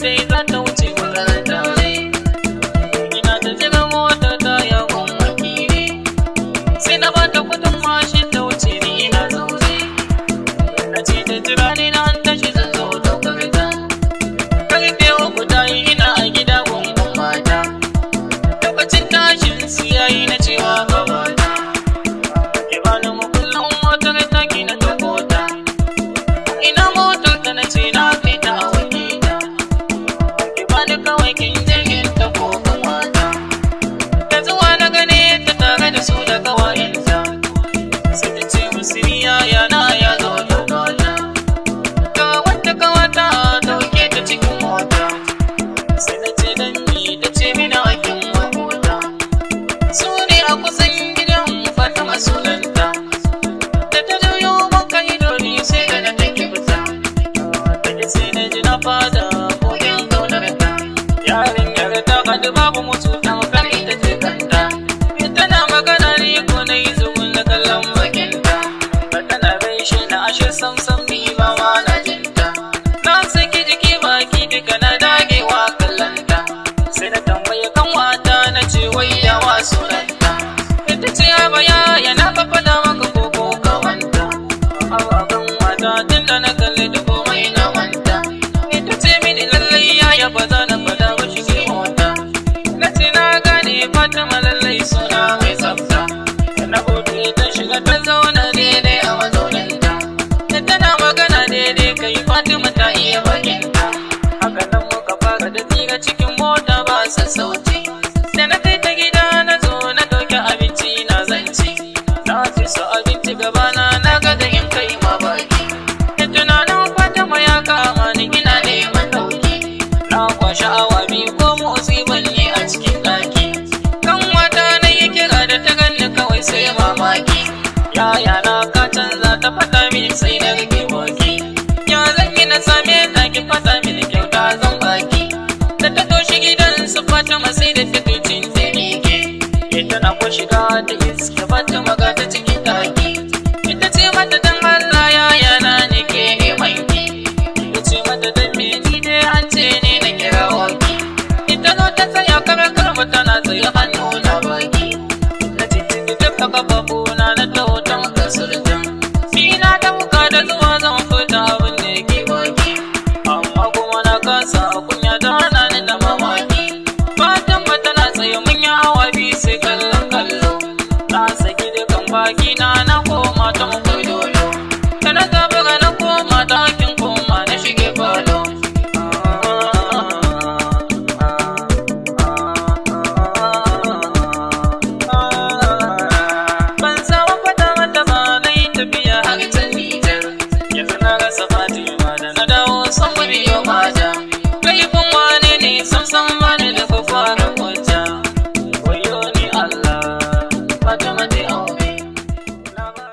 Ta yi za ta wuce makaranta ne. Ina ta jira motar ta ya gun wakili. Sai na ba ta kudin mashin ta wuce, ni ina zaune. Na ce ta jira ni, na an tashi zan zo daukar ta. 3:00 ta yi, ina a gida gungun mata. Lokacin tashin su yayi, na cewa gabata, "Ki bani makullin motar ta ki na dauko ta." "Ina motar ta?" Na ce, "Na kai ta a wanke ta. Ki bani kawai kin je in ta ko mata." Da zuwa na gane ta tare da su da kawayenta. Sai ta ce musu, "Ni yaya na ya zo dauka ta. Ga wata kawata dauke ta cikin mota." Sai na ce, "Dan ni?" Ta ce mini akin makota. Su ne a kusan gidan, Fatima sunanta. Da ta juyo maka ido ni sai da na take fita. Take sai na ji na fada kogin kaunarta. Yarinyar ta haɗu, babu musu, tamkar ita ce kanta. Tana magana ne ko na yi zugun na kallon bakinta. Ba tana gaishe na, ashe sam sam ni ba ma na jinta. Na saki jiki baki duka na dagewa kallonta. Sai na tambaye kanwata, na ce, "Wai yawa sunanta?" Ita ce, "Ba yaya na fa faɗa maka koko ka manta?" A'a kanwata, tun da na kalle da komai na manta. Ita ce mini, "Lallai yaya ba za na faɗa ba, shige mota." Na ce, "Na gane, Fatima, lallai suna mai tsafta." Na bude ta shiga, ta zauna daidai a mazauninta. Da tana magana daidai, kai Fatima ta iya bakinta. Haka nan muka fara da tsira cikin mota ba sassauci. Da na kai ta gida, na zo na ɗauki abinci na zance. Na ci su abinci gabana, na gaza in kai ma baki. Da tunanin Fatima ya kama ni, ina neman ɗauki. Na kwashi awa 2 ko motsi ban yi a cikin ɗaki. Kan wata na yi kira, da ta ganni kawai sai mamaki. "Yaya na ka canza," ta faɗa mini, sai na rike baki. "Ya zan yi na same ta? Ki faɗa mini, kyauta zan baki." Da ta doshi gidan su Fatima, sai da takaicin ta miƙe. Ita na ko shiga ta iske Fatima ga ta cikin ɗaki. Ita ce mata, "Dan Allah yaya na ne ke neman ki." Ita ce mata, "Dan me? Ni dai an ce ne na kira ki." Ita zo ta tsaya kamar karmu, tana tsaye hannu.